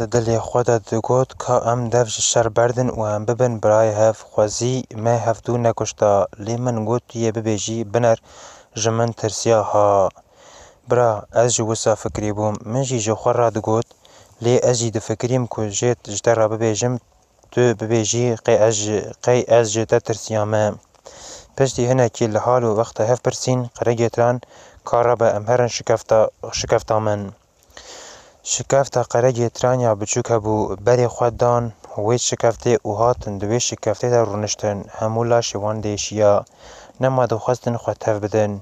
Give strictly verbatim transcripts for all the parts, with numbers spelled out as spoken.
Di dilê xwe de digot, ka em dev ji şer berdin û em bibin birayê hev. Xwezî me hevdû nekuşta, lê min got, tu yê bibêjî, biner, ji min tirsiya ha. Bira, ez jî wisa fikirî bûm. Min jî ji xwe re digot, lê ez jî difikirîm ku jê ji te re bibêjim, tu bibêjî, qey ez ji, qey ez ji te tirsiyame. Piştî hinekî li hal û wexta hev pirsîn, Qeregêtiran, ka rabe em herin şikefta, şikefta min. Şikefta Qeregêtiran ya biçûk hebû, berê xwe dan wê şikeftê û hatin di wê şikeftê de rûniştin. Hemû laşê wan diêşiya. Nema dixwestin xwe tev bidin.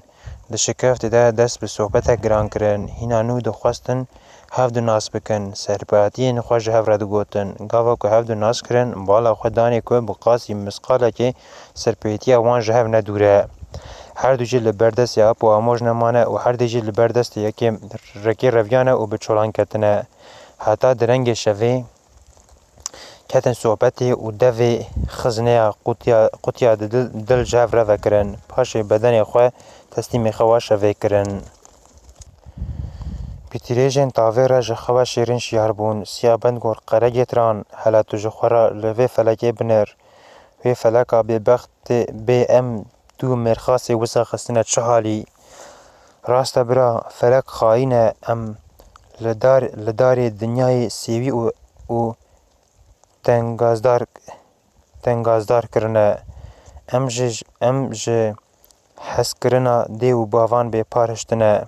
Di şikeftê de dest bi sohbetek giran kirin. Hîna nû dixwestin hevdu nas bikin. Serpehatiyên xwe ji hev re digotin. Gava ku hevdu nas kirin, bala xwe danê ku bi qasî misqalekê serpêtiya wan ji hev ne dûr e. Her du jî li ber destê ap û amoj nemane û her dê jî li ber destê yekê rekê reviyane û bi çolan ketine. Heta di rengê şevê ketin sohbetê û devê xizneya qutiya, qutiya di dil, dil ji hev re vekirin. Paşê bedenê xwe teslîmê xewa şevê kirin. Bi tîrêjên tavê re ji xewa şêrîn şiyar bûn. Siya bend got, Qeregêtiran, hela tu ji xwe re li vê felekê binir. Wê feleka bêbext bê em tu mêrxasê wisa xistine çi halî? Rast e bira, felek xayîn e, em li dar, li darê dinyayê sêwî û, û tengazdar, tengazdar kirine. Em ji, em ji hezkirina dê û bavan bêpar hiştine.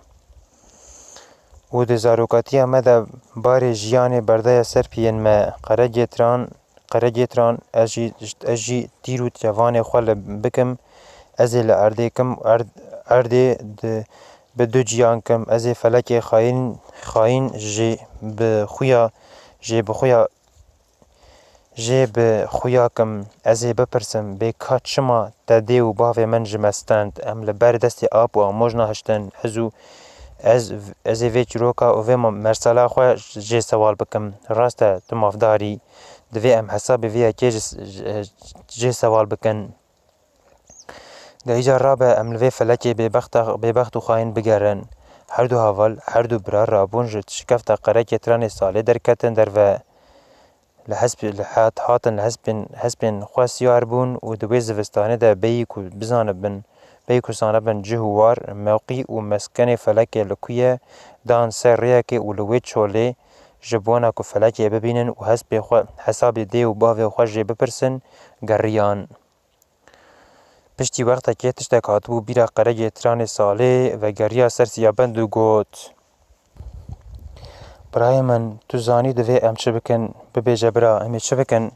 Û di zarokatiya me de barê jiyanê berdaye ser piyên me. Qeregêtiran, Qeregêtiran, ez jî, ez jî tîr û tevanê xwe li bikim, ez ê li erdê kim, erd, erdê di, bi du ciyan kim, ez ê felekê xayîn, xayîn jê bi xuya, jê bi xuya, jê bi xuya kim, ez ê bipirsim, bê ka çima te dê û bavê min ji me stend, em li ber destê ap û amojna hiştin, ez û ez, ez ê vê çîroka û vê ma-, mersala xwe jê sewal bikim. Rast e, tu mafdar î. Divê em hesabê vê yekê ji, ji, jê sewal bikin. De îcar rabe em li vê felekê bêbexta, bêbext û xayîn bigerin. Her du heval, her du bira rabûn ji şikefta Qeregêtiranê Salê derketin derve. Li hesp-, li hat-, hatin li hespên, hespên xwe siyar bûn û di wê zivistanê de bêyî ku bizanibin, bêyî ku zanibin cih û war, mewqî û meskenê felekê li ku ye, dan ser rêyekê û li wê çolê ji bona ku felekê bibînin û hespê xwe, hesabê dê û bavê xwe jê bipirsin, geriyan. Piştî wextekê tiştek hatibû bîra Qeregêtiranê Salê, vegeriya ser Siyabend û got, Birayê min, tu zanî divê em çi bikin? Bibêje bira, em ê çi bikin?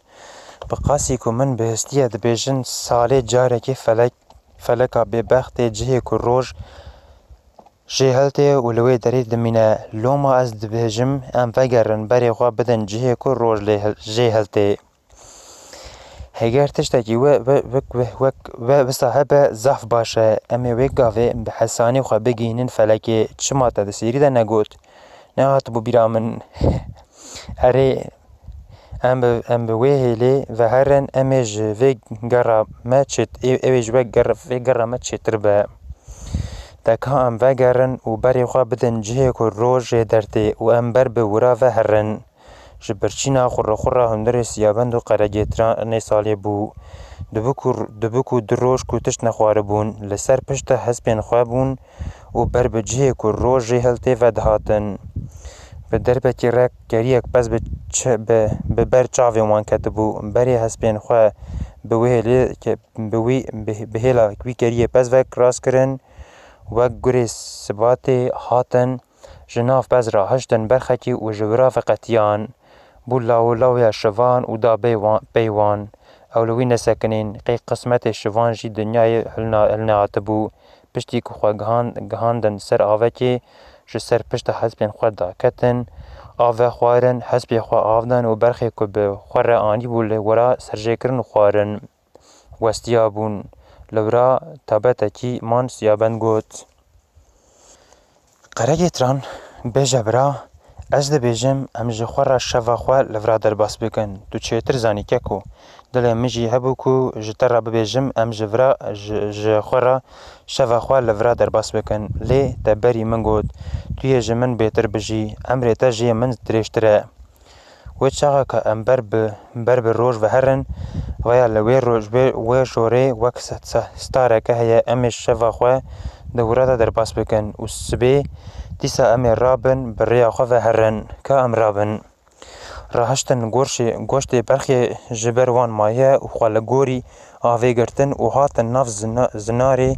Bi qasî ku min bihîstiye dibêjin Salê carekê felek, feleka bêbextê cihê ku roj jê hiltê û li wê derê dimîne. Loma ez dibêjim, em vegerin berê xwe bidin cihê ku roj lê hil-, jê hiltê. Heger tiştekî we, we, wek, we, wek, we wisa hebe zaf baş e. Em ê wê gavê bi hesanî xwe bigihînin felekê. Çima te di sêrî de negot? Nehatibû bîra min. Erê, em bi, em bi wê hêlê veherin, em ê ji vê gera me çêt-, ê-, ew ê ji we ger-, vê gera me çêtir be. Te ka em vegerin û berê xwe bidin cihê ku roj jê dertê û em ber bi wira veherin. Ji birçîna xurrexurra hundirê Siyabend û Qeregêtiranê Salê bû. Dibû ku, dibû ku du roj ku tişt nexwaribûn, li ser pişta hespên xwe bûn û ber bi cihê ku roj jê hiltê ve dihatin. Bi derbekî re keriyek pez bi çi-, bi, bi ber çavên wan ketibû. Berê hespên xwe bi wê hêlê ke-, bi wî, bi, bi hêla wî keriyê pez ve rast kirin. Wek gurê sibatê hatin. Ji nav pez re hiştin berxekî û ji wira veqetiyan. Bû law û lawya şivan û da bey wan, pey wan. Ew li wî nesekinîn, qey qismetê şivan jî dinyayê hilna-, hilnehatibû. Piştî ku xwe gihan-, gihandin ser avekê, ji ser pişta hespên xwe daketin, av vexwarin, hespê xwe av dan û berxê ku bi xwe re anîbû li wira serjêkirin û xwarin. Westiya bûn. Li wira tabetekî man Siyabend got, Qeregêtiran, bêje bira, ez dibêjim, em ji xwe re şeva xwe li vira derbas bikin. Tu çêtir zanî keko. Dilê min jî hebû ku ji te re bibêjim, em ji vira, ji, ji xwe re şeva xwe li vira derbas bikin. Lê te berî min got, tu yê ji min bêtir bijî, emrê te jê min dirêjtir e. Wê çaxa ke em ber bi, ber bi roj ve herin, veya li wê roj, wê, wê jorê wek se-, se-, stareke heye, em ê şeva xwe di wira de derbas bikin û sibê dîsa em ê rabin bi rêya xwe ve herin. Ka em rabin. Rahiştin gorşê, goştê berxê ji ber wan maye û xwe li gorî avê girtin û hatin nav zina-, zinarê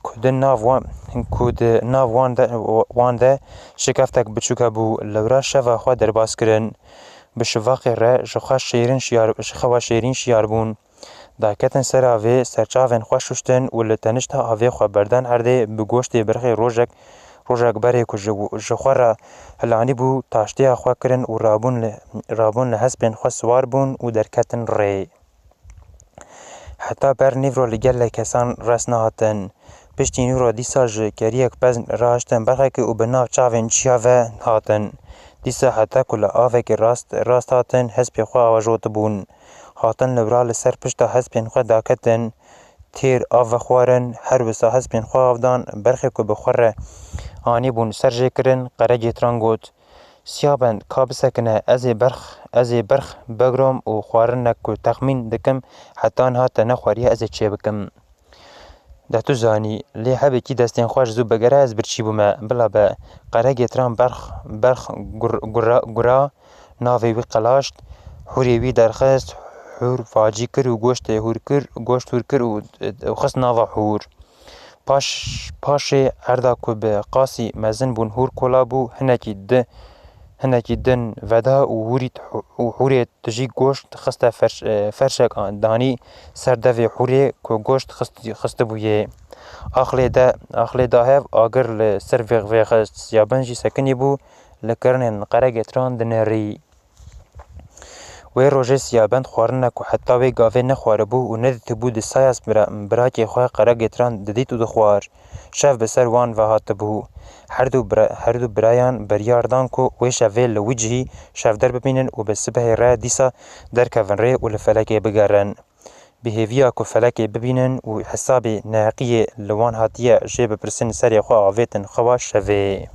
ku di nav wan, ku di nav wan de, wan de şikeftek biçûk hebû, lewra şeva xwe derbas kirin. Bi şivaqê re ji xwe şêrîn şiyar, ji xewa şêrîn şiyar bûn. Daketin ser avê, serçavên xwe şuştin û li tenişta avê xwe berdan erdê, bi goştê berxê rojek, rojek berê ku ji, ji xwe re hilanî bû, taştiya xwe kirin û rabûn li, rabûn li hespên xwe siwar bûn û derketin rê. Heta ber nîvro li gelek kesan rest nehatin. Piştî nîvro dîsa ji keriyek pez rahiştin berxekê û bi nav çavên çiya ve hatin. Dîsa heta ku li avekê rast, rast hatin, hespê xwe avajotibûn. Hatin li wira li ser pişta hespên xwe daketin, têr av vexwarin, her wisa hespên xwe av dan, berxê ku bi xwe re anîbûn ser jê kirin, Qeregêtran got, Siyabend, ka bisekine, ez ê berx, ez ê berx begrom û xwarinek ku texmîn dikim heta niha te nexwariye ez ê çêbikim. De tu zanî, lê hebê kî destên xwe ji zû bigere ez birçî bûme, bila be. Qeregêtran berx, berx gur-, gura, gura, navê wî qelaşt, hûrê wî derxist, hûr facî kir û goştê hûr kir, goşt hûr kir û, û xist nava hûr. Paş, paşê erda ku bi qasî mezin bûn hûr kola bû, hinekî di, hinekî din veda û hûrî t-, û hûrê tijî goşt xiste ferş-, e, ferşek an-, danî ser devê hûrê ku goşt xist-, xistibûyê. Axlê de, axlê da hev agir li ser vêx-, vêxist, Siyaben jî sekinî bû, li kirinên Qeregêtran dinêrî. Wê rojê Siyabend xwarine ku heta wê gavê nexwaribû û nedîtibû di saya bira-, birakê xwe Qeregêtran didît û dixwar. Şev bi ser wan ve hatibû. Her du bira-, her du birayan biryar dan ku wê şevê li wî cihî şevder bimînin û bi sibehê re dîsa derkevin rê û li felekê bigerin. Bi hêviya ku felekê bibînin û hesabê neheqiyê li wan hatiye jê bipirsin, serê xwe avêtin xewa şevê.